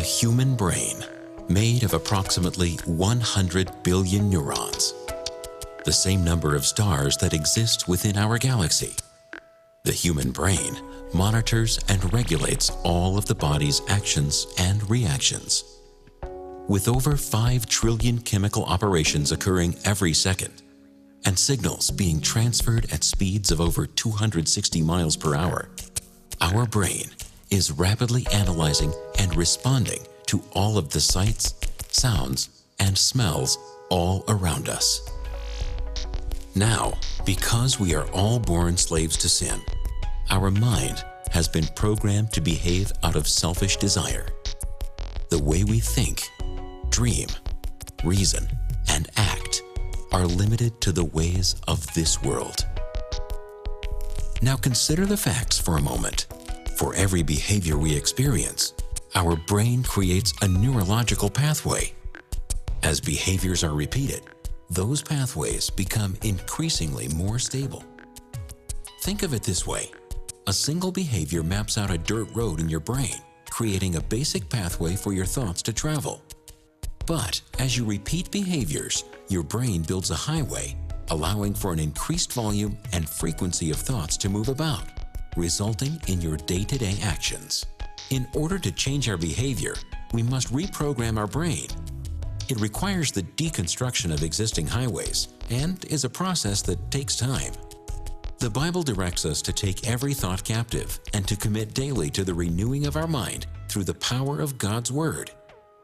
human brain, made of approximately 100 billion neurons, the same number of stars that exist within our galaxy. The human brain monitors and regulates all of the body's actions and reactions. With over 5 trillion chemical operations occurring every second, and signals being transferred at speeds of over 260 miles per hour, our brain is rapidly analyzing and responding to all of the sights, sounds, and smells all around us. Now, because we are all born slaves to sin, our mind has been programmed to behave out of selfish desire. The way we think, dream, reason, and act are limited to the ways of this world. Now consider the facts for a moment. For every behavior we experience, our brain creates a neurological pathway. As behaviors are repeated, those pathways become increasingly more stable. Think of it this way. A single behavior maps out a dirt road in your brain, creating a basic pathway for your thoughts to travel. But as you repeat behaviors, your brain builds a highway, allowing for an increased volume and frequency of thoughts to move about, resulting in your day-to-day actions. In order to change our behavior, we must reprogram our brain. It requires the deconstruction of existing highways and is a process that takes time. The Bible directs us to take every thought captive and to commit daily to the renewing of our mind through the power of God's Word.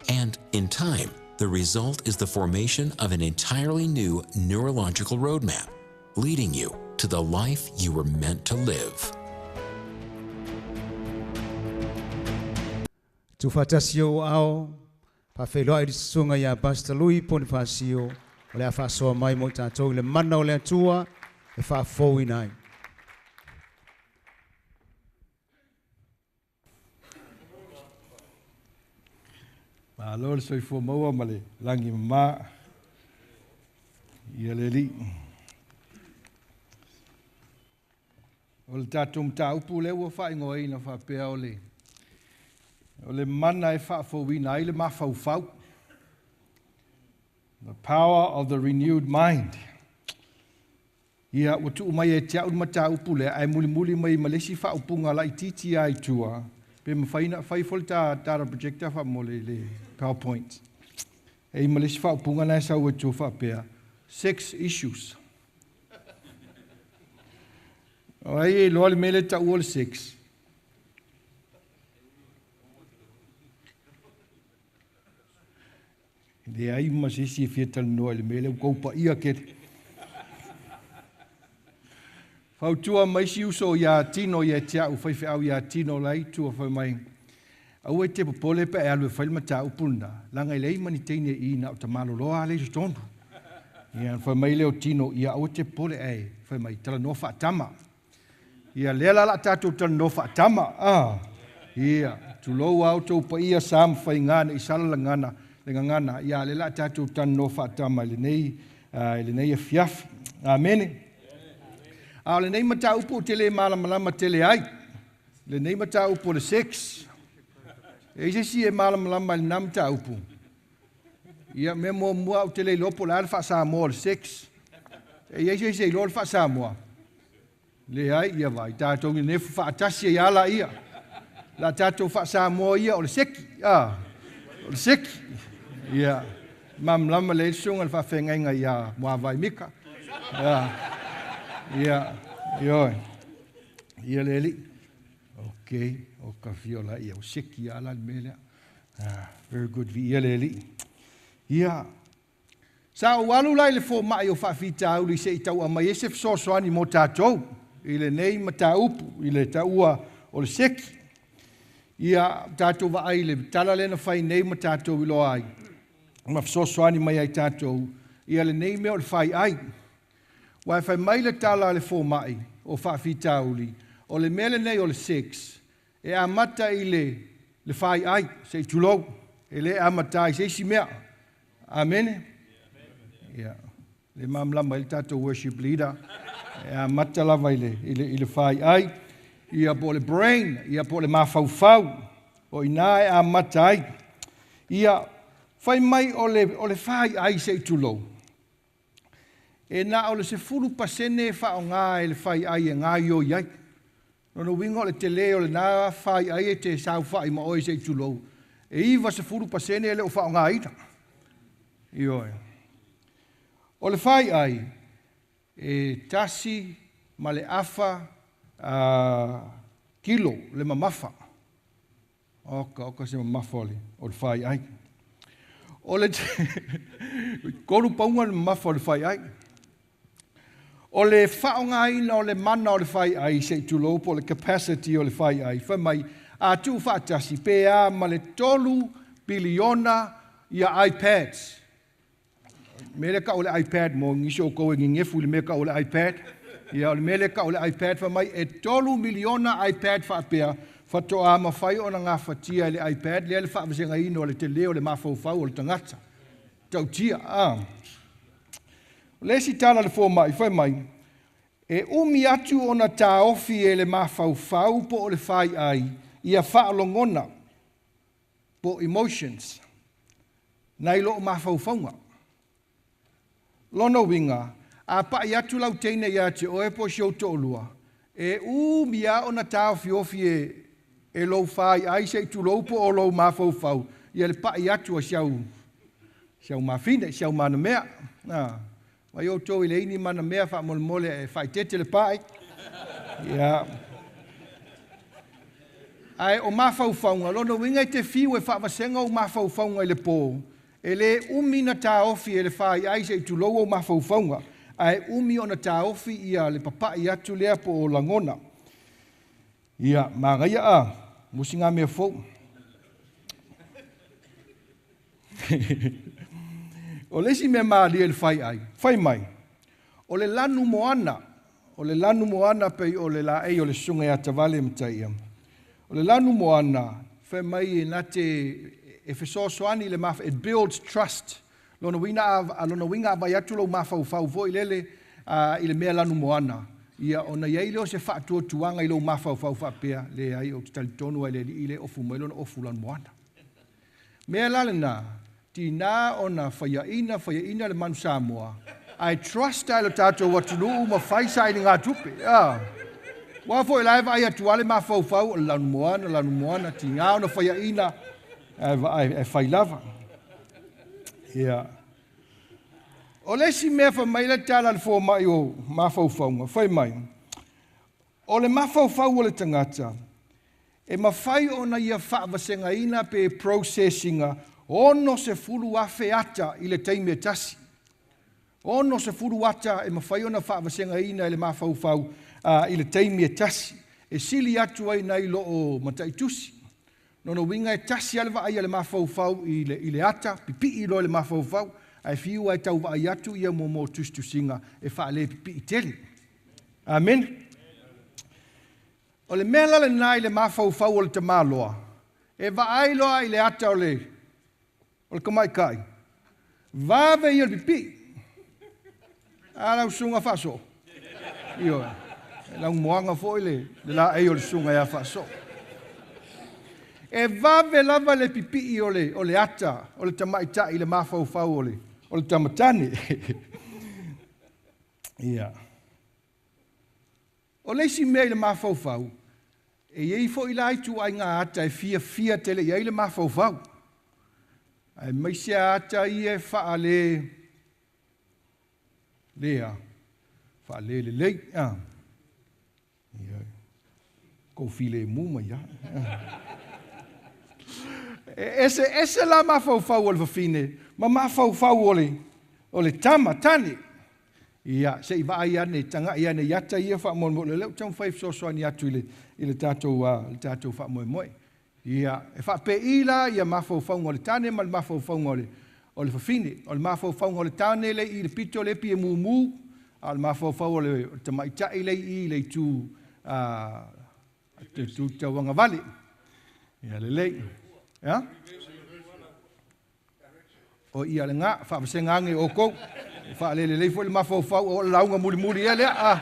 And in time, the result is the formation of an entirely new neurological roadmap, leading you to the life you were meant to live. Tuufaatasi i ou aao, faafeiloai i le susuga ia Pastor Lui Ponifasio o le a faasoa mai mo i tatou i le mana o le Atua e faafouina ai. Malo le soifua maua ma le lagi mama ia le Alii. O le tatou mataupu lea ua faaigoaina faapea o le o le mana e faafouina ai le mafaufau. The power of the renewed mind. Ia, ua tuu mai e te au le mataupu lea, ae mulimuli mai ma le isi faaupuga laitiiti lava i tua, pe mafai ona fai foi le ta data projector faamolemole le PowerPoint. E i ai ma le isi faaupuga na e sau ai tua faapea, sex issues. O ai e iloa le mea lea e taua o le sex? E leai ma se isi e fia talanoa i le mea lea, ua tou paia tele. Fautua mai si uso ia Tino ia te au, faifeau ia Tino la i tua fai mai, Aua e te popole pe a e alu e fai le mataupu lena, leaga e leai ma ni teine i i na o tamaloloa lea i totonu. Ia, ona fai mai lea o Tino, ia aua e te popole ae fai mai, talanoa faatama. Ia, lea la o le a tatou talanoa faatama. Ah, ia, tulou a outou paia sa ma faiga ne i sala lagana, le gagana, ia, lea o le a tatou talanoa faatama i lenei, i lenei afiafi. Amene. A o lenei mataupu ou te le malamalama tele ai. Lenei mataupu o le sex. E i ai se isi e malamalama i lena mataupu? Ia, mea muamua ou te le iloa po o le a le faa-Samoa o le sex. E i ai se isi e iloa le faa-Samoa? Leai, ia vai, tatou nenefu faatasi ai lava laia. O le a tatou faa-Samoa ia o le seki, a, o le seki. Ia, malamalama lelei le susuga i le faafeagaiga ia Muavai Mika. Ia, ia, ioe. Ia le alii. Ok, o ka fio la ia, o seki lava la le mea lea. Ah, very good, viia le Alii. Ia, sa ou alu la i le fomai o faafitauli se i tau aumai ai se fesoasoani mo tatou i lenei mataupu, i le taua o le seki. Ia, tatou vaai i le tala lea na fai nei ma tatou iloa ai, ma fesoasoani mai ai tatou, ia lenei mea o le fai ai. Aua e fai mai le tala a le fomai o faafitauli, o le mea lenei o le sex, E amata i le, le faiai, se i tulou, e le amata i se isi mea. Amene? Ia. Le malamalama ai le tatou worship leader. E amata lava i le, i le, i le faiai, ia po o le brain, ia po o le mafaufau, o i ina e amata ai. Ia, fai mai o le faiai se i tulou. E na o le 10% whaonga e le faiai e ngā i o iai. Lona uiga o le tele o lena faiai e te saofai ma oe se i tulou. E 90% e le o faaaogaina. Ioe. O le faiai, e 1.5 kilo le mamafa. Oka se mamafa o le faiai. O le 3 paunga le mamafa o le faiai. O le faaaogaina o le mana o le faiai se i tulou po o le capacity o le faiai. Fai mai, a tuu faatasi pe a ma le 3 piliona ia iPads. Me le ka o le iPad mo nisi o kou e ngefu le mea ka o le iPad. Ia o le mea le ka o le iPad fai mai e 3 miliona iPad faapea fatoa mafai ona gafatia e le iPad lea le faavasegaina o le tele o le mafaufau o le tagata. Tautia. O le isi tala le fomai fai mai, e umi atu ona taofi e le mafaufau po o le faiai ia faalogona po emotions nai loo mafaufauga. Lona uiga, a pai atu lau teine ia te oe po o si ou toalua, e umi a ona taofiofi e lou faiai se i tulou po o lou mafaufau, ia le pai atu a si au mafine, si au manamea. Mai outou i le ini manamea faamolemole e faaitete le pai. Ia. Ae o mafaufauga, lona uiga e te fiu e faavasega o mafaufauga i le po, e le umi na taofi e le faiai se i tulou o mafaufauga, ae umi ona taofi ia le papai atu lea po o lagona. Ia, magaia a, musi ngā mea fou. O le isi mea malie le faiai, fai mai, o le lanu moana, o le lanu moana pei o le laei o le susuga ia Tavale ma Taia. O le lanu moana, fai mai e nate e fesoasoani le mafa, it builds trust. Lona uiga a vai atu lou mafaufau foi lele i le mea lanu moana. Ia, ona iai leo se faatuatuaga i lou mafaufau faapea, le ai o te talitonu ai le alii le ofu mai lona ofu lanu moana. Mea la lena, tina ona faiaina le manu Samoa. I trust ai lo tātou atunuu ma fai sa i ngā tupe. Ua foi lai vai atu ale mafaufau o le lanu moana, tina ona faiaina, e fai lava. Ia. O le isi mea fai mai le tala le fomai o mafaufauga, fai mai, o le mafaufau o le tagata, e mafai ona ia faavasegaina pe processinga 60,000 ata i le taimi e tasi. 60 ata e mafai ona faavasegaina e le mafaufau i le taimi e tasi. E sili atu ai nai lo o mataitusi. Lona uiga e tasi ale vaai a le mafaufau i le ata, pipii loa le mafaufau, ae fiu ai tau vaai atu ia mo tusitusiga e faale pipii tele. Amen. O le mea la lena i le mafaufau o le tamaloa, e vaai loa i le ata o le kamaikai, vave ia le pipii. A lau susuga faasoo. Ioe. Lau moaga foi le laei o le susuga ia faasoo. E vave lava le pipii o le ata, o le tamaitai i le mafaufau o le tamatane. Ia. O le isi mea i le mafaufau, e iai foi la i tuaiga ata e fiafia tele i ai le mafaufau. Ae maise ata ia e faale lea, faale lelei. Ia. Kou file mu mai ia. E ese la mafaufau o le fafine, ma mafaufau o le tama tane. Ia, se i vaai ane, tagai ane i ata ia faamolemole, lea ua taumafai fesoasoani atu i le tatou faamoemoe. Ia, e faapei la ia mafaufauga o le tane ma le mafaufauga o le fafine. O le mafaufauga o le tane le i le pito le pie mumu, a o le mafaufau o le tamaitai le i le itu te tu tauanga vale. Ia lelei. Ia? O ia le ngā, faavasenga age o kou. Faalelelei foi le mafaufau o le lauga mulimuli ia lea.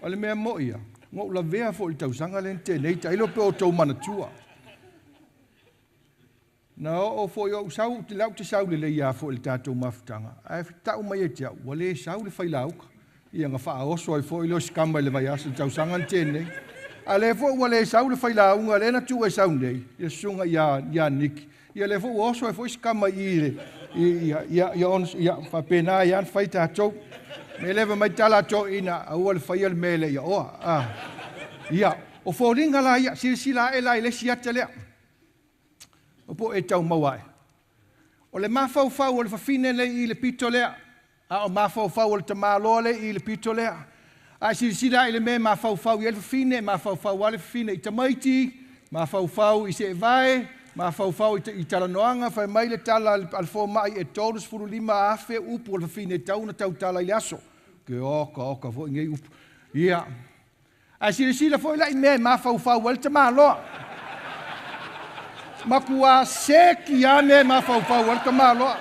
O le mea mo ia. Na ou lavea fo'i i le tausaga lea na tea nei, tailo pe o outou manatua. Na oo foi ou sau, o lea ou te sau lelei lava foi i le tatou mafutaga, ae tau mai ia te au, ua le sau le failauga. Ia na faaoso ai foi lea o si kama i le vaiaso i le tausaga na tea nei. A o lea foi ua le sau le failauga lea na tuu e sau nei, le susuga ia Nick, ia lea foi ua oso ai foi si kama i i le, ia, ia, ia, ia, ia faapena ai lava ona fai tatou. Me lea fai mai tala a toeaiina, aua le faia le mea e le i aoa. Ah. Ia, o foliga la ia, silasila ae la i le isi ata lea. O po o e tau maua ae. O le mafaufau o le fafine nei i le pito lea, a o mafaufau o le tamaloa lea i le pito lea. Ae silasila ae i le mea e mafaufau i ai le fafine, mafaufau lava le fafine i tamaiti, mafaufau i seevae, mafaufau i talanoaga, fai mai le tala a le fomai e 35,000 upu o le fafine e tatau ona tautala i le aso. Ke oka oka foi nei upu. Ia. Ae silasila foi la i mea e mafaufau ai le tamaloa. Matua seki lava mea e mafaufau ai le tamaloa.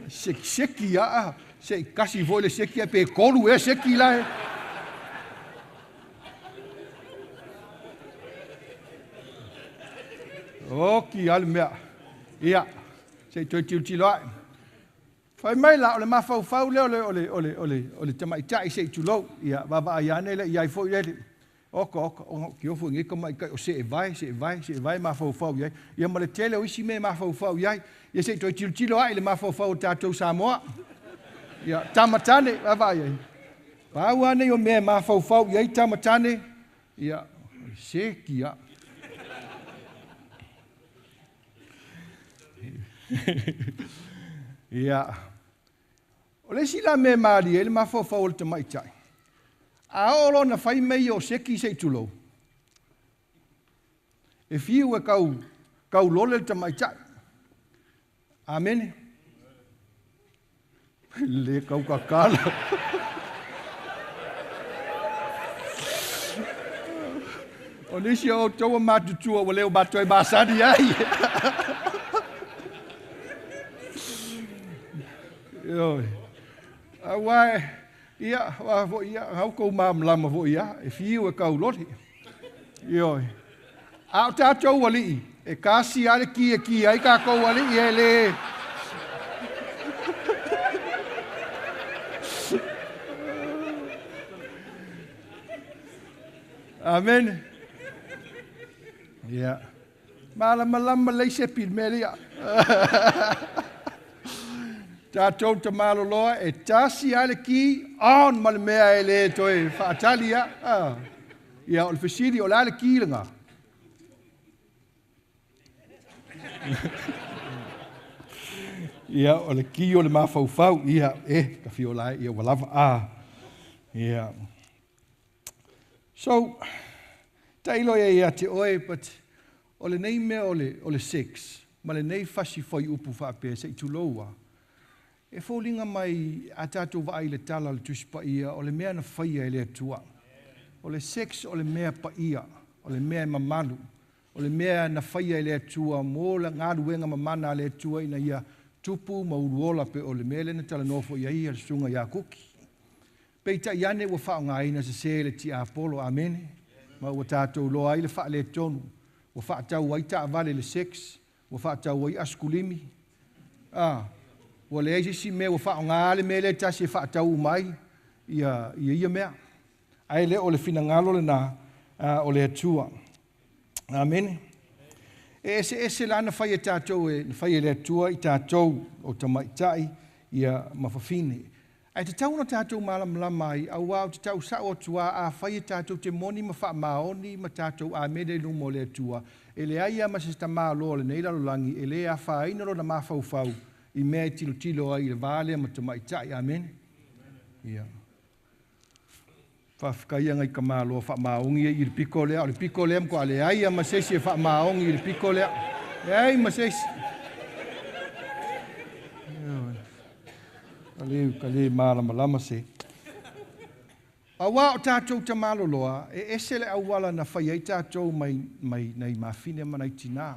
Sekiseki lava, se i kasi foi le seki ae pe 3 ea seki la e. Oki lava le mea. Ia, se i toe tilotilo ae. Fai mai la, o le mafaufau lea o le tamaitai se i tulou. Ia, vaavaai ane lea i ai foi lele. Oka, oka, o ki ofo ngai tamaitai o seevae, seevae, seevae mafaufau i ai. Ia ma le tele o isi mea mafaufau i ai. Ia se i toe tilotilo ae i le mafaufau o tatou Samoa. Ia, tamatane, vaavaai ai. Pau lava nei o mea mafaufau i ai tamatane. Ia, seki a. Ia, o le isi la mea e malie ai le mafaufau o le tamaitai, a oo loa ona fai mea ia o seki se i tulou, e fiu e kaulole le tamaitai. Amene. Le kaukakala. O nisi o outou ua matutua ua le o matou e masani ai. Ioe. Aua ia, aua foi ia, au kou malamalama foi ia, e fiu e kaulole. Ioe. A o tatou alii, e kasi lava le ki e ki ai tatou alii e le. Amen. Ia. Malamalama lelei sepi i le mea lea. Tatou tamaloloa e tasi lava le ki on ma le mea e le toe faatali lava. Ia, o le fesili, o le a le ki lena? Ia, o le ki o le mafaufau. Ia, e, ka fiola ai, ia ua lava. Ia. So, tailo ia ia te oe, but o lenei mea o le sex, ma lenei fasi fuaiupu faapea se i tulou lava, e foliga mai a tatou vaai i le tala o le Tusi Paia, o le mea na faia e le Atua. O le sex o le mea paia, o le mea e mamalu, o le mea na faia e le Atua mo le galuega mamana a le Atua ina ia tupu ma uluola pe o le mea lea na talanoa foi ai le susuga ia Kuki. Peitai ane ua faaaogaina sesē le tiapolo, amene, ma ua tatou loa ai le faaletonu, ua faatau ai taavale i le sex, ua faatau ai asikulimi, ua leai se isi mea, ua faaaoga le mea lea tasi e faatau uma ai ia ia mea. Ae le o le finagalo lena o le Atua. Amene. E eseese la na fai e tatou e na fai e le Atua i tatou o tamaitai ia ma fafine. Ae tatau ona tatou malamalama ai, auā ou te tau sa'o atu lava, afai e tatou te moni ma faamaoni ma tatou amene i luma o le Atua, e leai lava ma se tamaloa o lenei lalolagi e le afaina lona mafaufau i mea e tilotilo ai i le va lea ma tamaitai. Amene. Ia. Faafetai nai tamaloa faamaoni ai i le pito lea. O le pito lea matua leai lava ma se isi e faamaoni i le pito lea. Leai ma se isi. Ka le malamalama se. Auā o tatou tamaloloa, e ese le auala na fai ai tatou mai, mai nai mafine ma nai tinā.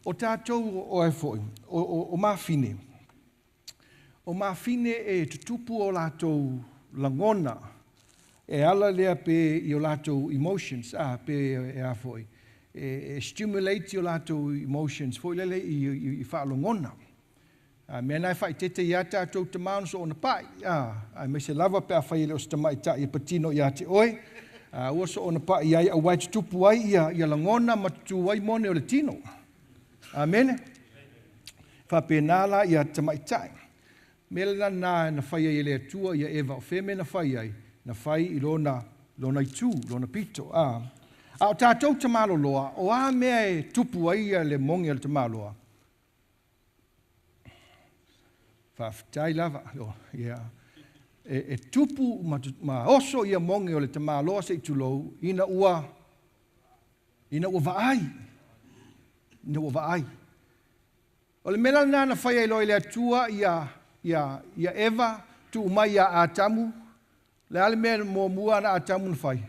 O tatou o ai foi, o mafine. O mafine e tutupu o latou lagona, e ala lea pe i o latou emotions, pe e a foi, e stimulate i o latou emotions foi lele i faalogona. Mea na e faaeteete ia tatou tamā ona soona pa'i, aemaise lava pe afai e le o se tamaitai e patino ia te oe, ua soona pa'i ai auā e tutupu ai ia lagona ma tutū ai mone o le tino. Amene. Faapena la ia tamaitai. Mea lena na fai ai e le Atua ia Eva, o fea mea na fai ai? Na fai i lona itu, lona pito. A o tatou tamaloloa, o a mea e tupu ai ia le mogi o le tamaloa? Faafetai lava. E tupu ma oso ia mogi o le tamaloa se i tulou, ina ua vaai. Ina ua vaai. O le mea lena na fai ai loa i le Atua ia Eva, tuu mai ia Atamu. Le a le mea muamua na Atamu na fai?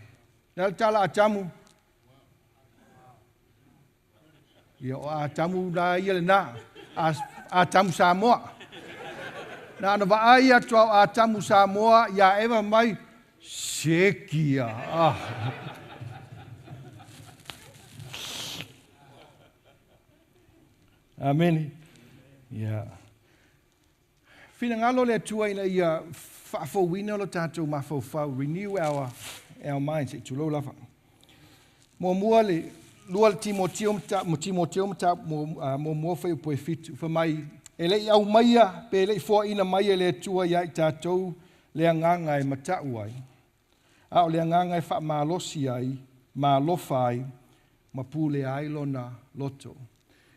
Le a le tala Atamu? Ia o Atamu la ia lena. Atamu Samoa. Na ana vaai atu au Atamu Samoa ia Eva mai, sekia. Amene. Ia. Finagalo le Atua ina ia faafouina lo tatou mafaufau, renew our minds, e tulou lava. Muamua le lua le Timoteo muamua fai upu e 7, fai mai, e le'i aumaia pe le'i foaina mai e le Atua ia i tatou le agaga e mata'u ai, a o le agaga e faamalosi ai, malofa ai, ma pule ai lona loto.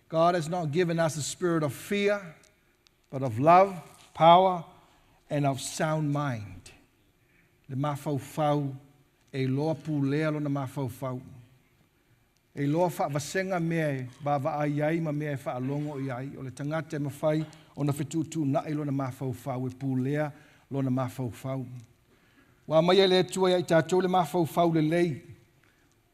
God has not given us a spirit of fear, but of love, power, and of sound mind. Le mafaufau, e loa pulea lona mafaufau. E loa faavasenga mea e vaavaai ai ma mea e faalogo i ai. O le tagata e mafai ona fetuutuunai lona mafaufau, e pulea lona mafaufau. Ua aumai e le Atua ia i tatou le mafaufau lelei.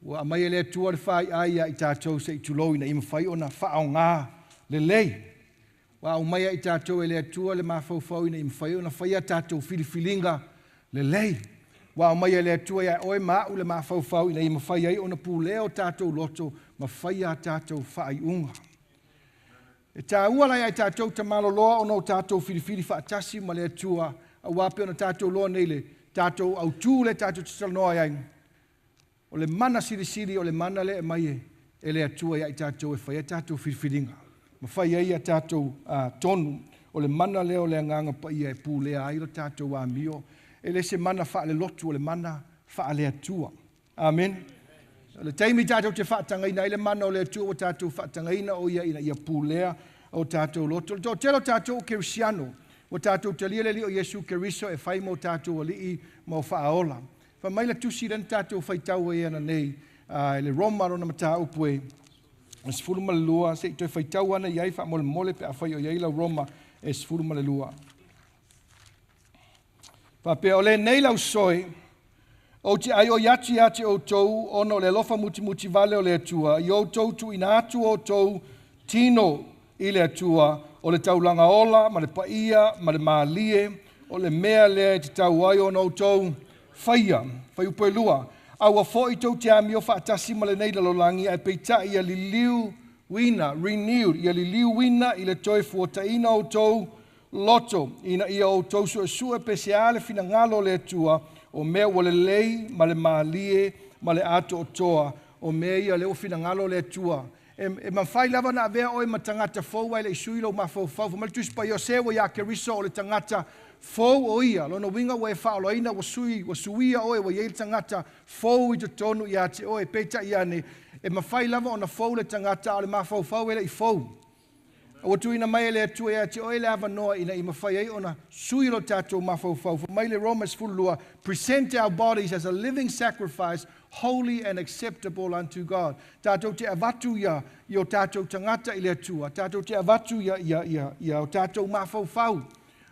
Ua aumai e le Atua le faiai ia i tatou se i tulou ina ia mafai ona faaaoga lelei. Ua aumai ia i tatou e le Atua le mafaufau ina ia mafai ona faia tatou filifiliga lelei. Ua aumai e le Atua ia oe ma a'u le mafaufau ina ia mafai ai ona pulea o tatou loto ma faia tatou faaiuga. E tāua la ia i tatou tamaloloa ona o tatou filifili faatasi ma le Atua, auā pe ona tatou loa nei le tatou autū le tatou talanoa ai. O le mana silisili, o le mana le e mai e le Atua ia i tatou e faia tatou filifiliga. Ma fai ai ia tatou tonu. O le mana lea o le agaga paia e pulea ai lo tatou amio. E le se mana faalelotu, o le mana faaleatua. Amen. O le taimi tatou te faatagaina ai le mana o le Atua, ua tatou faatagaina o ia ina ia pulea o tatou loto. Le toatele o tatou Kerisiano, ua tatou talia le alii o Iesu Keriso e fai mo tatou alii ma o faaola. Fai mai le tusi lena tatou faitau ai ana nei, le Roma lona mataupu e 12, se i toe faitau ana iai faamolemole pe afai o iai lau Roma e 12. Faapea o lenei lau soe, ou te ai o atu ia te outou, ona o le alofa mutimuti vale o le Atua, i outou tuuina atu outou tino i le Atua, o le taulaga ola, ma le paia, ma le malie, o le mea lea e te tau ai ona outou faia, faiupu e 2. Aua foi tou te amio faatasi ma lenei lalolagi, ae peitai ia liliu uina, renewed, ia liliu uina i le toe fuataina outou loto, ina ia outou suesue pe se a le finagalo o le Atua, o mea ua lelei ma le malie ma le atoatoa, o mea ia le ua finagalo o le Atua. E mafai lava na avea oe ma tagata fou ai le isui lou mafaufau. Fai mai le Tusi Paia, o se ua ia Keriso o le tagata fou o ia. Lona uiga ua e faaoloaina, ua suia oe, ua iai le tagata fou i totonu ia te oe. Peitai ane, e mafai lava ona fou le tagata, a o le mafaufau e le i fou. Ua tuuina mai e le Atua ia te oe le avanoa ina ia mafai ai ona sui lo tatou mafaufau. Fai mai le Roma 12, present our bodies as a living sacrifice, holy and acceptable unto God. Tatou te avatu ia i o tatou tagata i le Atua. Tatou te avatu ia o tatou mafaufau,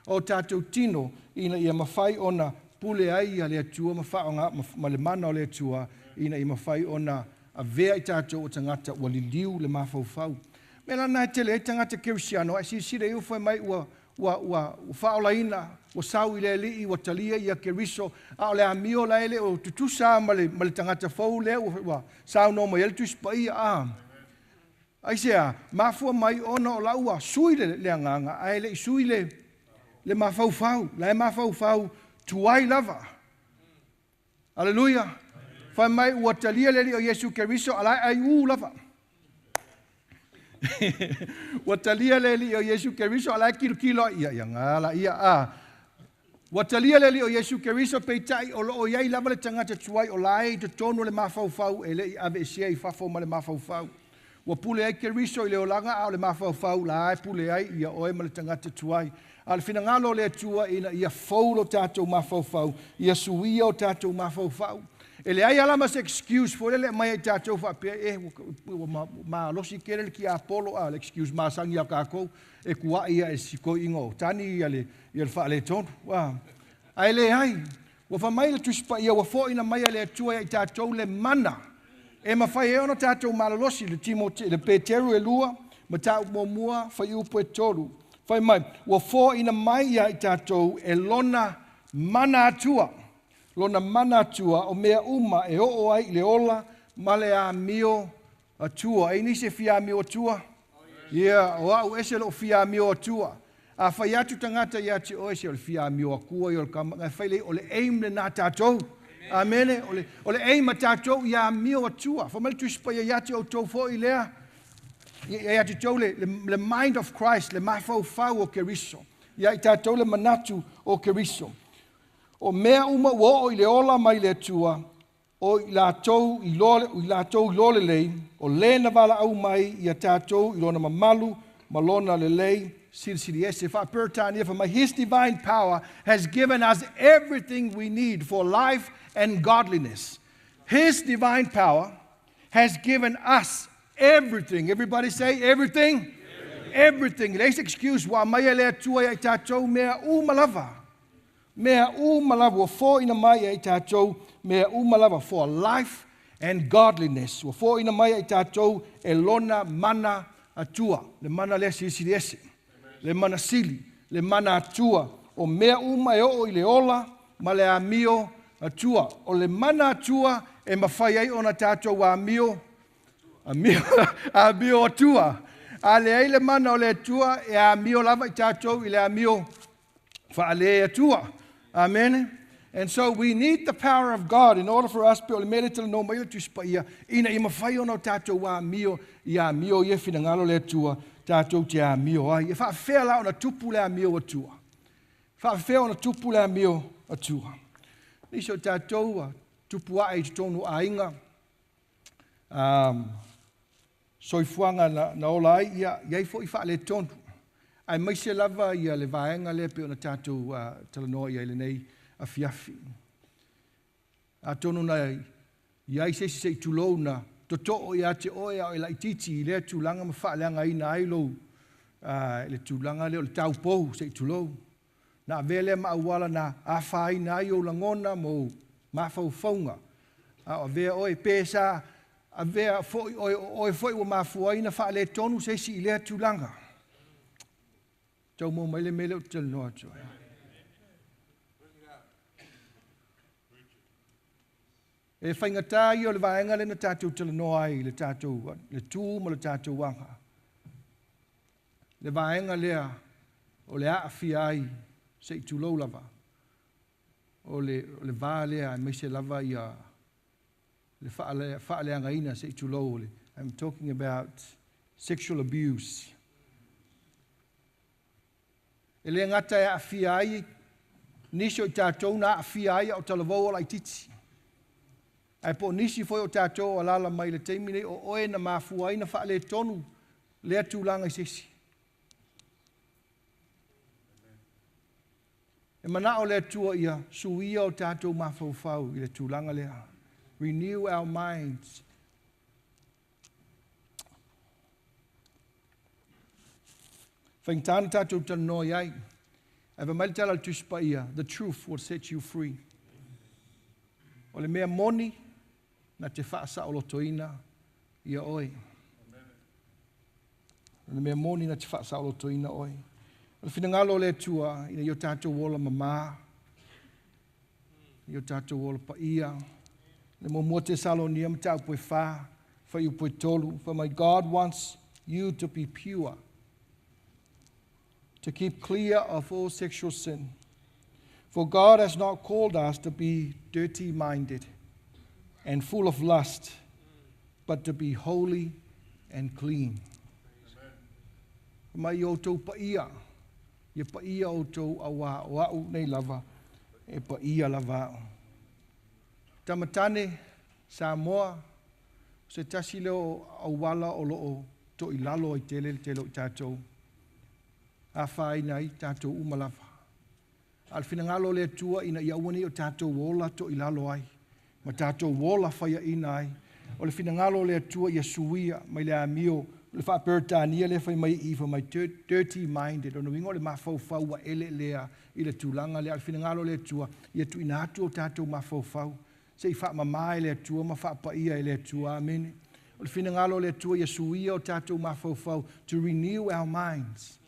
o tatou tino, ina ia mafai ona pule ai ia le Atua ma faaaoga ma le mana o le Atua, ina ia mafai ona avea i tatou o tagata ua liliu le mafaufau. Me la nai tele ai tagata Kerisiano, ai silasila i ufai mai ua ua ua ua faaolaina, ua sau i le Alii, ua talia ia Keriso, a o le amio la e le o tutusa ma le, ma le tagata fou lea ua, ua saunoa mai ai le Tusi Paia. A. Aisea? Mafua mai ona o la ua sui le, le agaga, ae le i sui le, le mafaufau. La e mafaufau tuai lava. Aleluia. Fai mai ua talia le Alii o Iesu Keriso, a la e aiū lava. Ua talia le Alii o Iesu Keriso, a la e kilokilo ai, ia, ia gala ia, a. Ua talia le Alii o Iesu Keriso, peitai o loo i ai lava le tagata tuai o la e i totonu o le mafaufau e le i aveesea i fafo ma le mafaufau. Ua pule ai Keriso i le olaga, a o le mafaufau la e pule ai ia oe ma le tagata tuai. A o le finagalo o le Atua ina ia fou lo tatou mafaufau, ia suia o tatou mafaufau. E leai lava ma se excuse foi lele e aumai ai tatou faapea, e ua malosi tele le tiapolo, a o le excuse masani a tatou, e tuai ia e si toeaina o tani ia le, ia le faaletonu. Ae leai, ua fai mai le Tusi Paia, ua foaina mai e le Atua ia i tatou le mana e mafai ai ona tatou malolosi, le Timote, le Peteru e 2, mataupu muamua, fuaiupu e 3. Fai mai, ua foaina mai ia i tatou e lona mana atua, lona mana atua o mea uma e oo ai i le ola ma le amio atua. E nisi e fia amio atua? Ia, o au ese lou fia amio atua. A fai atu tagata ia te oe, se o le fia amio atua ia o le kama, ngai fai lea, o le aim lena tatou. Amene, o le aim a tatou ia amio atua. Fai mai le Tusi Paia ia te outou foi lea, ia te outou le, le, le mind of Christ, le mafaufau o Keriso. Ia i tatou le manatu o Keriso. O mea uma ua oo i le ola mai le Atua, o i latou i loa, i latou i loa lelei, o le na valaau mai ia tatou i lona mamalu ma lona lelei silisili ese. Faa-Peretania fai mai, His divine power has given us everything we need for life and godliness. His divine power has given us everything. Everybody say everything. Everything. E leai se excuse, ua aumai e le Atua ia i tatou mea uma lava. Mea uma lava, ua foaina mai ia i tatou mea uma lava, for life and godliness. Ua foaina mai ia i tatou e lona mana atua, le mana lea silisili ese, le mana sili, le mana atua, o mea uma e oo i le ola ma le amio atua. O le mana atua e mafai ai ona tatou amio, amio, amio atua. A leai le mana o le Atua, e amio lava i tatou i le amio faale Atua. Amene. And so we need the power of God in order for us, pe o le mea lea talanoa mai le Tusi Paia, ina ia mafai ona o tatou amio i amio ia finagalo le Atua, tatou te amio ai. E faafefea la ona tupu le amio atua? Faafefea ona tupu le amio atua? Nisi o tatou ua tupu ae i totonu o aiga, soifuaga na, na ola ai, ia, i ai foi faaletonu. Aemaise lava ia le vaega lea pei ona tatou talanoa i ai lenei afiafi. Atonu na i ai se isi se i tulou na totoo ia te oe a o e laitiiti i lea tulaga ma faaleagaina ai lou le tulaga lea o le taupou se i tulou. Na avea lea ma auala na afaina ai ou lagona ma ou mafaufauga a o avea oe, pe sa avea foi oe o oe foi ua mafua ai na faaletonu se isi i lea tulaga. Tau maua mai le mea lea ou te talanoa atu ai. E faigata ia o le vaega lea na tatou talanoa ai i le tatou le tu ma le tatou aga. Le vaega lea o le aafia ai se i tulou lava o le, o le va lea aemaise lava ia le faale, faaleagaina se i tulou o le, I'm talking about sexual abuse. E le gata e aafia ai nisi o i tatou na aafia ai a o talavou o laitiiti. Ae po o nisi foi o tatou o alaala mai i le taimi nei o oe na mafua ai na faaletonu lea tulaga i se isi. E manao le Atua ia suia o tatou mafaufau i le tulaga lea. Renew our minds. Faigata na tatou talanoa i ai. Ae fai mai le tala a le Tusi Paia, the truth will set you free. O le mea moni na te faasaolotoina ia oe. O le mea moni na te faasaolotoina oe. O le finagalo o le Atua ina ia o tatou ola mamā, ia o tatou ola paia. Le muamua Tesalonia mataupu e 4, fuaiupu e 3, fai mai, God wants you to be pure, to keep clear of all sexual sin. For God has not called us to be dirty-minded and full of lust, but to be holy and clean. Mai o outou paia, ia paia outou auā o a'u nei lava, e paia lava a'u. Tamatane, Samoa, se tasi lea o auala o loo toʻilalo ai tele le tele o i tatou, afaina ai tatou uma lava. A o le finagalo o le Atua ina ia aua nei o tatou ola toʻilalo ai, ma tatou ola faiaʻina ai. O le finagalo o le Atua ia suia mai le amio, le faaperetania lea fai mai i, fai mai dirty minded, ona uiga o le mafaufau ua eleelea i le tulaga lea. A o le finagalo o le Atua ia tuuina atu o tatou mafaufau seʻi faamamā e le Atua ma faapaia e le Atua. Amene. O le finagalo o le Atua ia suia o tatou mafaufau, to renew our minds,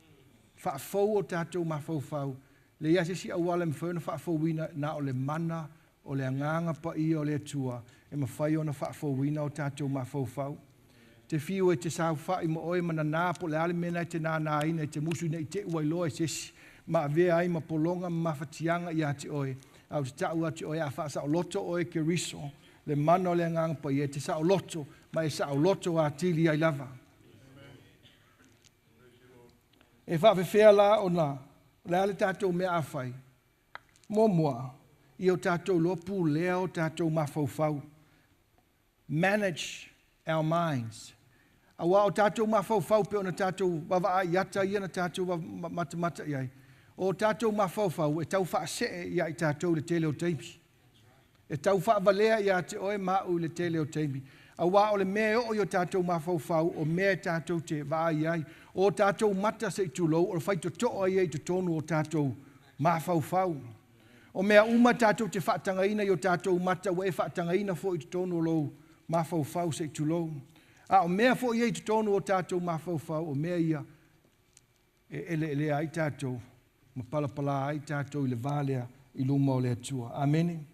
faafou o tatou mafaufau. Le ia se isi auala e mafai ona faafouina na o le mana o le agaga paia o le Atua e mafai ona faafouina o tatou mafaufau. Te fiu e te saofaʻi ma oe mananā po o le a le mea na e te nānāina e te musu ina i te ua iloa e se isi ma avea ai ma pologa ma mafatiaga iā te oe. A o te taʻu atu oe a faasaoloto oe e Keriso, le mana o le agaga paia e te saoloto ma e saoloto atili ai lava. E faafefea la ona o le a le tatou mea a fai? Muamua, ia o tatou iloa pulea o tatou mafaufau. Manage our minds. Auā o tatou mafaufau pe ona tatou vaavaai i ata ia na tatou matamata i ai. O tatou mafaufau e tau faasee ia i tatou i le tele o taimi. E tau faavalea iā te oe ma a'u i le tele o taimi. Auā o le mea e oo i o tatou mafaufau o mea e tatou te vaai ai. O tatou mata se i tulou o le faitotoa ia i totonu o tatou mafaufau. O mea uma tatou te faatagaina i o tatou mata ua e faatagaina foi i totonu o lou mafaufau se i tulou. A o mea foi ia i totonu o tatou mafaufau o mea ia e eleelea ai tatou ma palapala ai tatou i le va lea i luma o le Atua. Amene.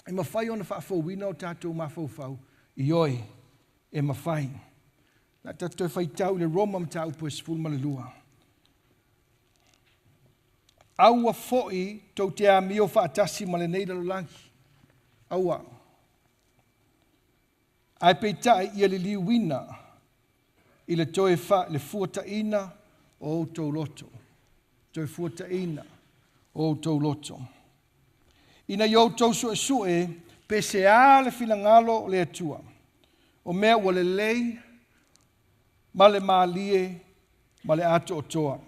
E mafai ona faafouina o tatou mafaufau, ioe, e mafai. La tatou toe faitau i le Roma mataupu e 12. Aua foi tou te amio faatasi ma lenei lalolagi. Aua. Ae peitai ia liliuina i le toe le fuataina o outou loto. Toe fuataina o outou loto. Ina ia outou suesue pe se a le finagalo o le Atua. O mea ua lelei ma le mālie ma le atoatoa.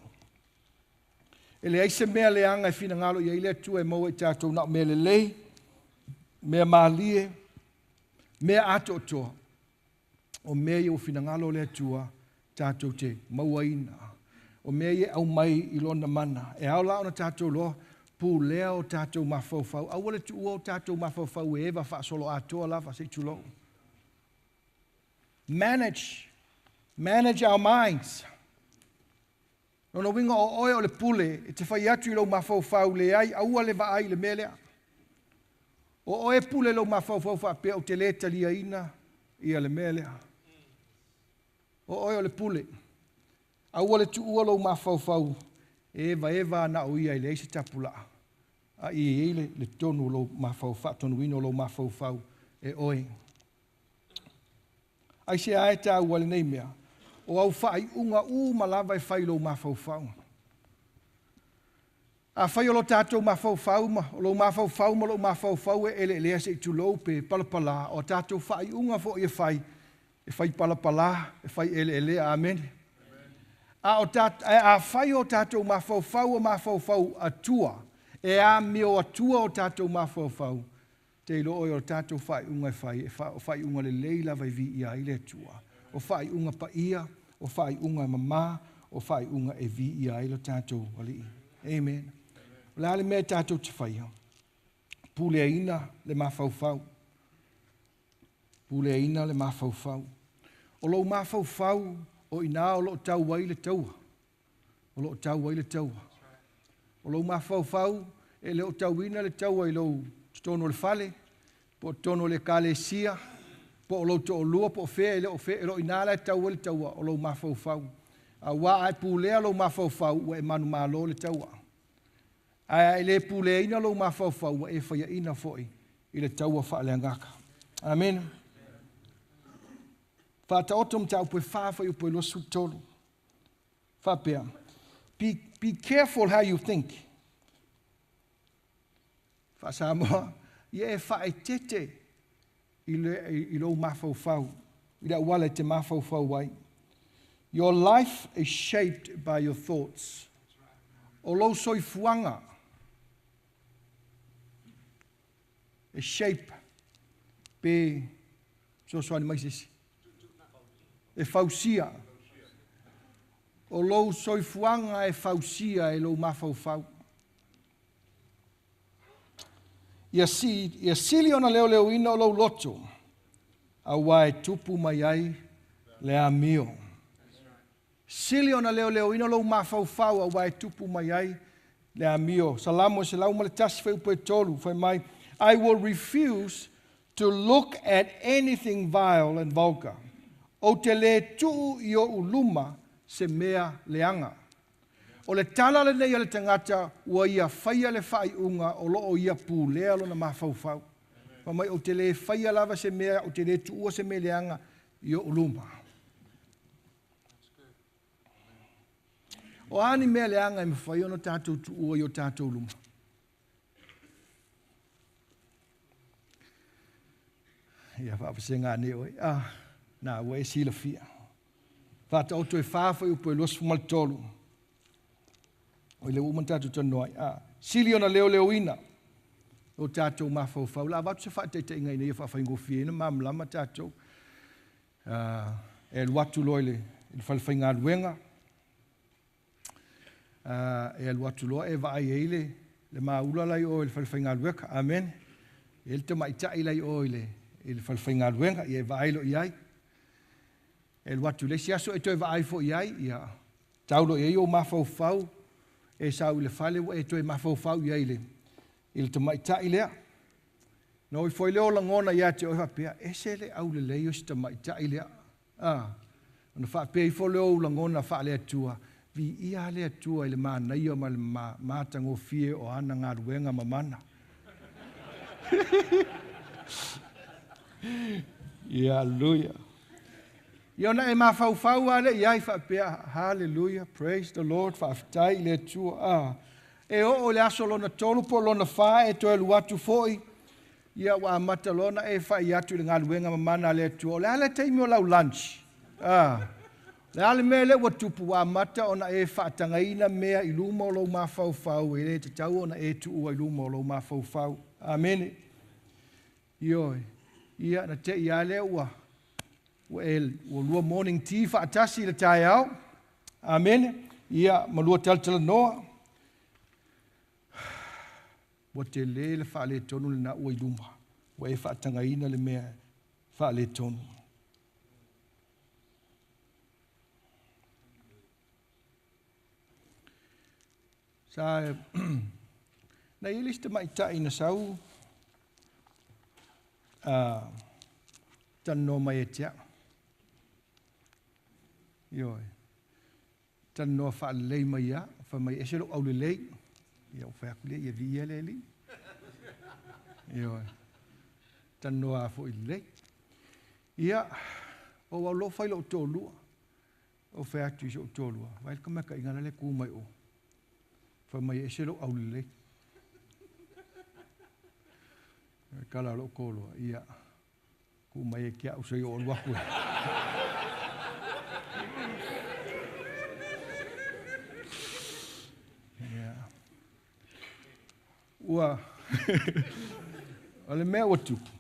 E leai se mea leaga e finagalo i ai le Atua e maua i tatou na o mea lelei, mea mālie, mea atoatoa. O mea ia ua finagalo o le Atua tatou te mauaina. O mea ia e aumai i lona mana. E ao la ona tatou loa pulea o tatou mafaufau. Aua le tuua o tatou mafaufau e eva faasoloatoa lava se i tulou. Manage. Manage our minds. Lona uiga o oe o le pule e te fai atu i lou mafaufau leai aua le vaai i le mea lea. O oe pule lou mafaufau faapea ou te le taliaina ia le mea lea. O oe o le pule. Aua le tuua lou mafaufau e evaeva ana o ia i leai se tapulaa. A i ai le tonu o lou mafaufau, faatonuina o lou mafaufau e oe. Ai se ae tāua lenei mea, o au faaiuga uma lava e fai i lou mafaufau. A fai o lo tatou mafaufau ma o lou mafaufau ma lou mafaufau e eleelea se i tulou pe palapalā, o tatou faaiuga foi e fai palapalā, e fai eleelea. Amene. A o a fai o tatou mafaufau o mafaufau atua, e amio atua o tatou mafaufau, te iloa oe o tatou faaiuga e fai, o faaiuga lelei lava e viia ai le Atua. O faaiuga paia, o faaiuga mamā, o faaiuga e viia ai lo tatou Alii. Amen. O le a le mea e tatou te faia? Puleaina le mafaufau. Puleaina le mafaufau. O lou mafaufau o ina o loo tau ai le taua. O loo tau ai le taua. O lou mafaufau e le o tauina le taua i lou totonu o le fale, po o totonu o le ekalesia, po o lou toalua, po o fea e le o fea, e le o i ina la e tau ai le taua o lou mafaufau. Auā a e pulea lou mafaufau, ua e manumalo le taua. Ae a e le puleaina lou mafaufau, ua e faiaina foi i le taua faaleagaga. Amene. Faataoto mataupu e 4 fuaiupu e 23. Faapea, be careful how you think. Faa-Samoa, ia e faaeteete i lou mafaufau, i le auala e te mafaufau ai. Your life is shaped by your thoughts. O lou soifuaga e shape pe fesoasoani mai se isi. E fausia. O lou soifuaga e fausia e lou mafaufau. Ia sili ona leoleoina o lou loto, auā e tupu mai ai le amio. Sili ona leoleoina lou mafaufau, auā e tupu mai ai le amio. Salamo 101 fuaiupu e 3, fai mai, I will refuse to look at anything vile and vulgar. Ou te le tuu i ou luma se mea leaga. O le tala lenei a le tagata ua ia faia le faaiuga o loo ia pulea lona mafaufau. Fai mai, ou te le faia lava se mea, ou te le tuua se mea leaga i ou luma. O a ni mea leaga e mafai ona tatou tuua i o tatou luma? Ia faavasega ane oe. Na ua e silafia. Faataoto e 4 fuaiupu e 23. O le ua uma tatou talanoa ai. Sili ona leoleoina o tatou mafaufau. La avatu se faataitaiga ina ia faafaigofieina malamalama tatou. E alu atu loa i le falefaigaluega. E alu atu loa e vaai ai le maula lai o i le falefaigaluega. Amen. E le tamaitai lai o i le falefaigaluega, ia e vaai loa i ai. E alu atu le isi aso e toe vaai foi i ai, ia tau loa i ai o mafaufau, e sau i le fale ua e toe mafaufau i ai i le tamaitai lea. Na oi foi lea o lagona ia te oe faapea, ese le aulelei o si tamaitai lea. Ona faapea ifo lea o lagona faale Atua, viia le Atua i le manaia ma le matagofie o ana galuega mamana. Ia, hallelujah. Ia ona e mafaufau a le i ai faapea, hallelujah, praise the Lord, faafetai i le Atua. E oo le aso lona 3 po lona 4 e toe alu atu foi, ia ua amata lona e fai atu i le galuega mamana a le Atua. O le a le taimi o lau lunch? Le a le mea le ua tupu, ua amata ona e faatagaina mea i luma o lou mafaufau, e le tatau ona e tuua i luma o lou mafaufau. Amene. Ioe. Ia na te ia le ua lua morning tea faatasi i le taeao. Amene. Ia ma lua talatalanoa. Ua te le le faaletonu lena ua i luma. Ua e faatagaina le mea faaletonu. Sa na i le isi tamaitai na sau talanoa mai e te au. Ioe. Talanoa faalelei mai ia, fai mai ese lou aulelei. Ia ua fai atu lea, ia viia le Alii. Ioe. Talanoa foi lelei. Ia, o au loa fai lou toalua. O fai atu i sou toalua. Vai le kamaka'iga la le ku mai o. Fai mai ese lou aulelei. Kala lou toalua. Ia, ku mai e kia usai o alu aku e. Ia. Ua, o le mea ua tupu.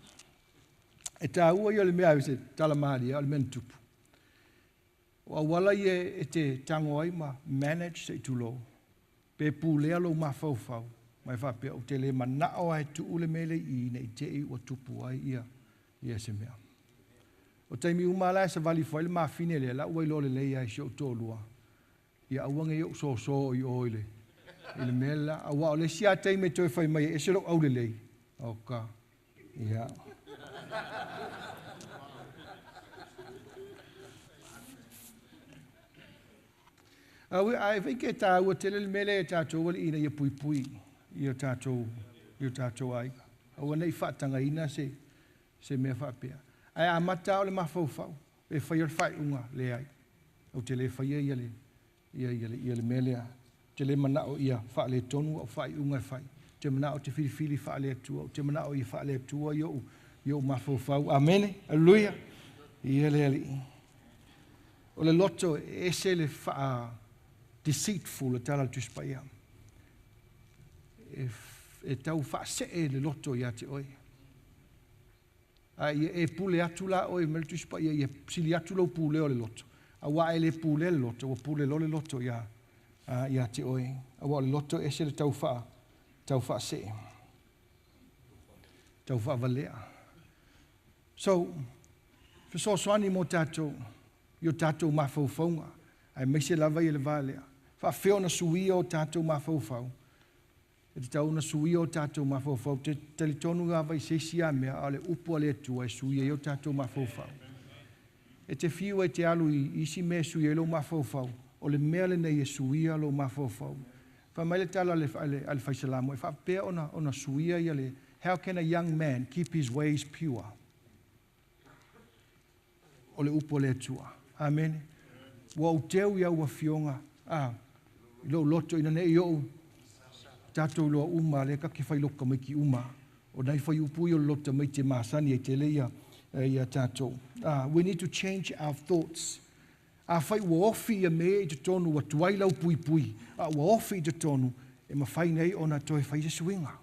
E tāua ia o le mea se tala malia, o le mea na tupu. O auala ia e te tango ai ma manage se i tulou. Pe pulea lou mafaufau. Mai faapea, o te le manao ai tuu le mele i nei te i ua tupu ai ia se mea. O taimi uma la e savali foi le mafine lea, la ua ilo le lei ai si o toalua. Ia aua nei o'u soso i o i le mea la. Auā o le isi lava taimi e toe fai mai ai, e ese lou aulelei. Oka. Ia. Aue, ae fai ke tāua tele le mea lea e tātou alii ina ia puipui i o tātou, i o tātou aiga. Aua ne i faatagaina se mea faapea. Ae amata lava o le mafaufau e faia le faaiuga, leai. Ou te le faia ia le, ia, ia, le, ia le mea lea. Ou te le manao ia faaletonu au faaiuga e fai. Ou te manao te filifili faale-Atua. Ou te manao ia faale-Atua i ou mafaufau. Amene. Aleluia. Ia le Alii. O le loto e ese le faa deceitful le tala a le Tusi Paia. E tau faasee le loto ia te oe. A ia e pule atu la oe mai le Tusi Paia, ia sili atu lou pulea o le loto. Auā e le pulea le loto, ua pule loa le loto ia te oe. Auā o le loto e ese le tau faasee. Tau faavalea. So, fesoasoani mo tātou, i o tātou mafaufauga, aemaise lava ia le va lea. Faafefea ona suia o tātou mafaufau. E tatau ona suia o tātou mafaufau. Te talitonu lava i se isi lava mea, a o le upu a le Atua e suia ai o tātou mafaufau. E te fiu ai te alu i isi mea e suia ai lou mafaufau, o le mea lenei e suia lou mafaufau. Fai mai le tala a le Faisalamo, e faapea ona suia ia le, how can a young man keep his ways pure? O le upu a le Atua. Amene. Ua ou teu i au afioga, i lou loto ina nei ou tātou loa uma, le ka ke whai loka mai ki uma. O nai whai upu i o loto mai te masani e te leia ia tātou. We need to change our thoughts. A whai ua ofi ia me i te tonu, ua tuai lau pui pui. A ua ofi i te tonu, e mawhai nei ona toe whai se suinga.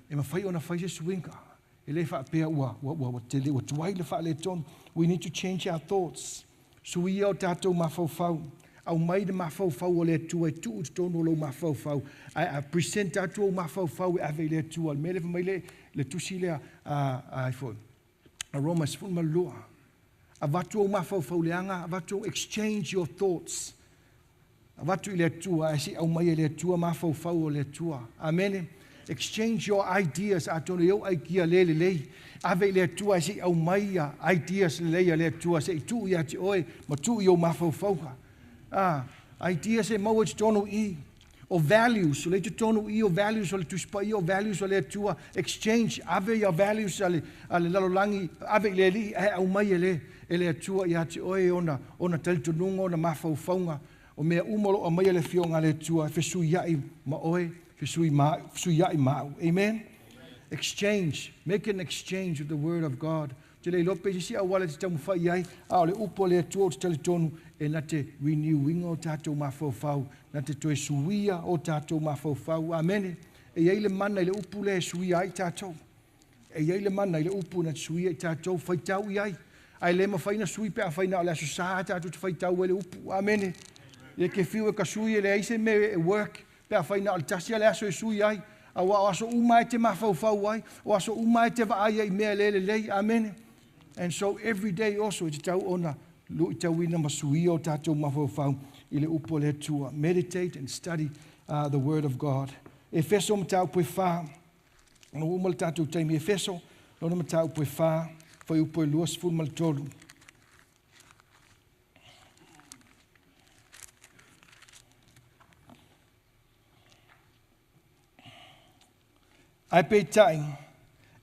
E mawhai ona whai se suinga. E le whaapea ua tele, ua tuai le wha le tonu. We need to change our thoughts. Suia o tātou mafaufau. Au mai le mafaufau o le Atua e tuu te tonu o lou mafaufau. A present tātou o mafaufau e ave i le Atua. Le mea le mai le tusi lea, ai foi. A Roma 12. Avatu o mafaufau leaga, avatu exchange your thoughts. Avatu i le Atua, e si au mai e le Atua, mafaufau o le Atua. Amene. Exchange your ideas, atonu i au aikia le lelei. Ave i le Atua, e si au mai ia ideas lelei a le Atua, se i tuu ia te oe, ma tuu i au mafaufauga. Ideas e maua te tonu i, o values, o le te tonu i, o values o le Tusi Paia, o values o le Atua. Exchange, ave ia values a le lalolagi, ave i le alii, e au mai e le Atua ia te oe, ona talitonuga, ona mafaufauga. O mea uma lo amai le fioga le Atua, fesui ai ma oe, fesui ma au. Amen. Exchange, make an exchange with the word of God. Te le lope si au wale te taumawhai ai, a o le upo le Atua o te talitonu, e na te renewinga o tātou mafaufau, na te toe suia o tātou mafaufau. Amene. E iai le mana i le upu le suia ai tātou. E iai le mana i le upu na te suia i tātou, whaitau i ai. Ai le mawhaina sui pe a whaina o le aso sā tātou te whaitau e le upu. Amene. Ia ke whiu e ka sui e le aise me e work, pe a whaina o le tasi a le aso e sui ai. A wa o aso uma e te mafaufau ai, o aso uma e te vaai ai mea le lelei. Amene. And so every day also, e te tau ona lui tauina ma suia o tātou mafaufau i le upu o le Atua. Meditate and study the word of God. Efeso mataupu e 4. Ona uma le tātou taimi Efeso, lona mataupu e 4, whai upu e 23. Ai peitai,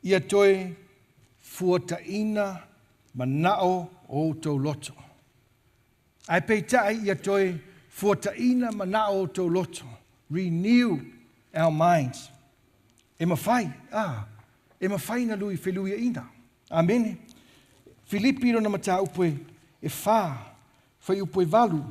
ia toe fuataina manao o tau loto. Ai peitai, ia toe fuataina manao o tau loto. Renew our minds. E mawhai, e mawhai na lui wheluia ina. Amene. Filipi rona mataupu e 4, whai upu e 8,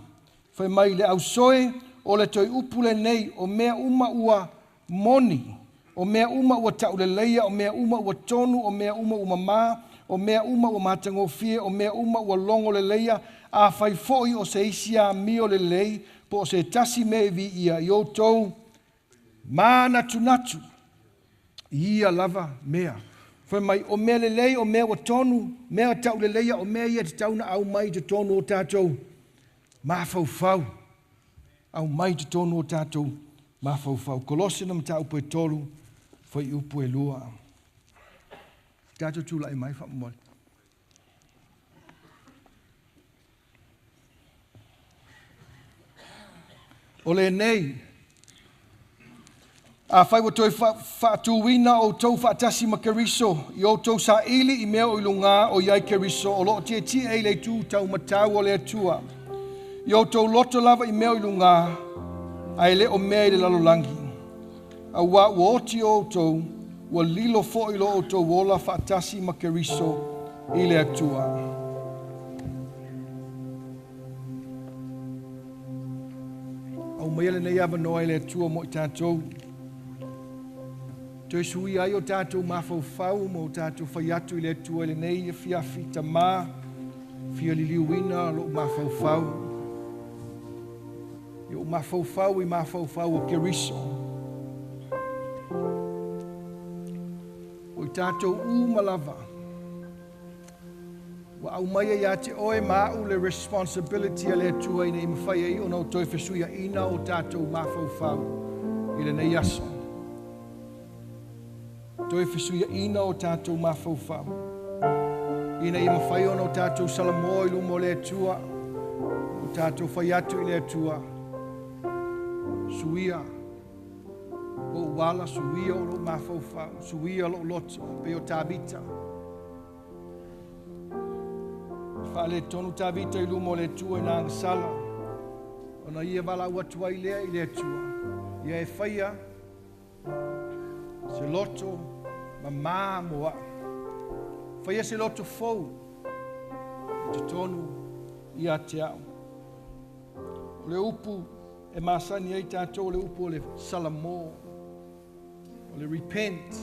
whai mai le ausoe o le toi upu le nei o mea uma ua moni, o mea uma ua tauleleia, o mea uma ua tonu, o mea uma ua mamā, o mea uma ua matagofie, o mea uma ua longo leleia, a whai foi o se isi a mio lelei, po o se tasi me vi ia i o tau mānatunatu, ia lava mea. Whai mai, o mea lelei, o mea ua tonu, mea tauleleia, o mea ia te tauna au mai te tonu o tātou mafaufau. Aumai i totonu o tatou mafaufau. Kolose na mataupu e 3, fuaiupu e 2. Tatou tulai mai faamomoli. O lenei, afai ua toe faatuina outou faatasi ma Keriso, i outou saili i mea o i luga o i ai Keriso, o loo tietie i le itu taumatau o le Atua. I outou loto lava i mea o i luga, ae le o mea i le lalolagi. Auā ua oti outou, ua lilo foi lo outou ola faatasi ma Keriso i le Atua. Aumaia lenei avanoa e le Atua mo i tatou. Toe suia ai o tatou mafaufau ma o tatou fai atu i le Atua i lenei afiafi tamā, fia liliuina lou mafaufau. I ou mafaufau i mafaufau o Keriso. O i tatou uma lava. Ua aumaia ia te oe ma au le responsibility a le Atua ina ia mafai ai ona o toe fesuiaina o tatou mafaufau i lenei aso. Toe fesuiaina o tatou mafaufau ina ia mafai ona o tatou salamoa i luma o le Atua, o tatou fai atu i le Atua, suia ou ala, suia o lou mafaufau, suia lou loto, pei o Tavita. Faaletonu Tavita i luma o le Atua i na agasala, ona ia valaau atu ai lea i le Atua, ia e faia se loto mamā mo au. Faia se loto fou i totonu ia te au. O le upu e masani ai tatou, o le upu o le salamo, o le repent.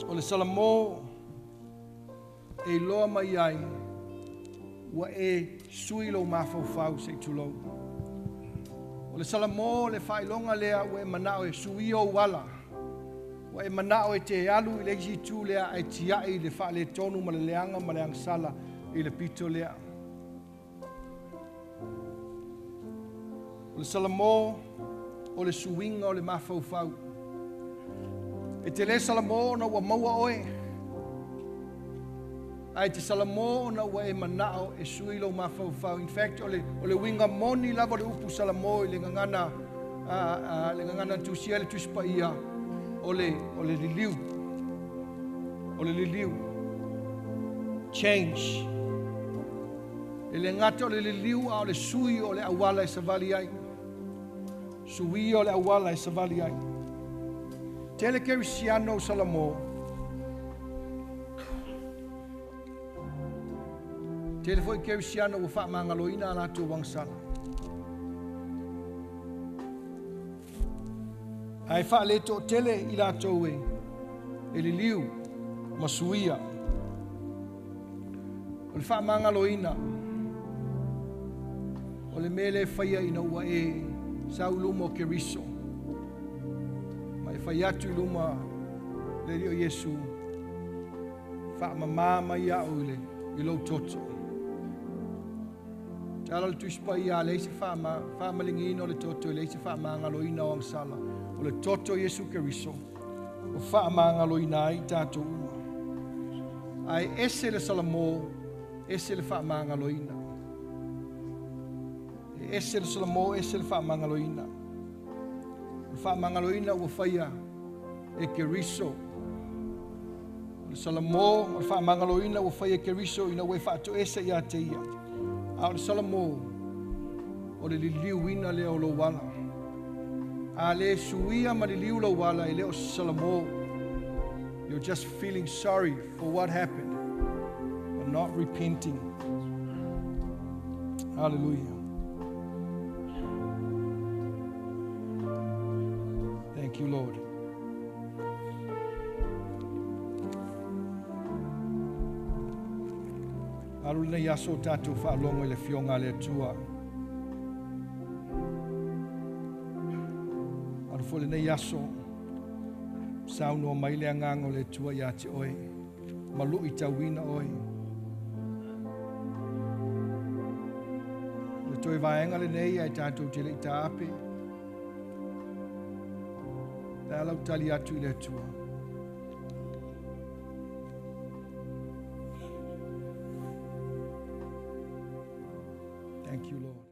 O le salamo e iloa mai ai ua e sui lou mafaufau se i tulou. O le salamo le faailoga lea ua e manao e suia ou ala. Ua e manao e te alu i le isi itu lea ae tiai le faaletonu ma le leaga ma le agasala i le pito lea. O le salamo o le suiga o le mafaufau. E te le salamo ona ua maua oe, ae te salamo ona ua e manao e sui lou mafaufau. In fact, o le uiga moni lava o le upu salamo i le gagana, le gagana tusia le Tusi Paia, o le liliu. O le liliu. Change. E le gata o le liliu a o le sui o le auala e savali ai. Suia o le auala e savali ai. Tele kerisiano salamo. Tele foi kerisiano ua faamagaloina a latou agasala. Ae faale-toatele i latou e liliu ma suia. O le faamagaloina o le mea lea e faia ina ua e sau i luma o Keriso ma e fai atu i luma le Alii o Iesu, faamamā mai au i lou toto. Tala le Tusi Paia, leai se faamaligiina o le toto, e leai se faamagaloina o agasala. O le toto o Iesu Keriso ua faamagaloina ai tatou uma. Ae ese le salamo, ese le faamagaloina. E ese le salamo, ese le faamagaloina. O le faamagaloina ua faia e Keriso. O le salamo, o le faamagaloina ua faia e Keriso ina ua e faatoese ia te ia. A o le salamo, o le liliuina lea o lou ala. A le suia ma liliu lou ala, e le o salamo. You're just feeling sorry for what happened, but not repenting. Hallelujah. Thank you, Lord. Alu lenei aso o tatou faalogo i le afioga a le Atua. Alu foi lenei aso, saunoa mai le agaga o le Atua ia te oe, maluitauina oe. Toe vaega lenei ae tatou te le i taape. Le a lau tali atu i le Atua. Thank you, Lord.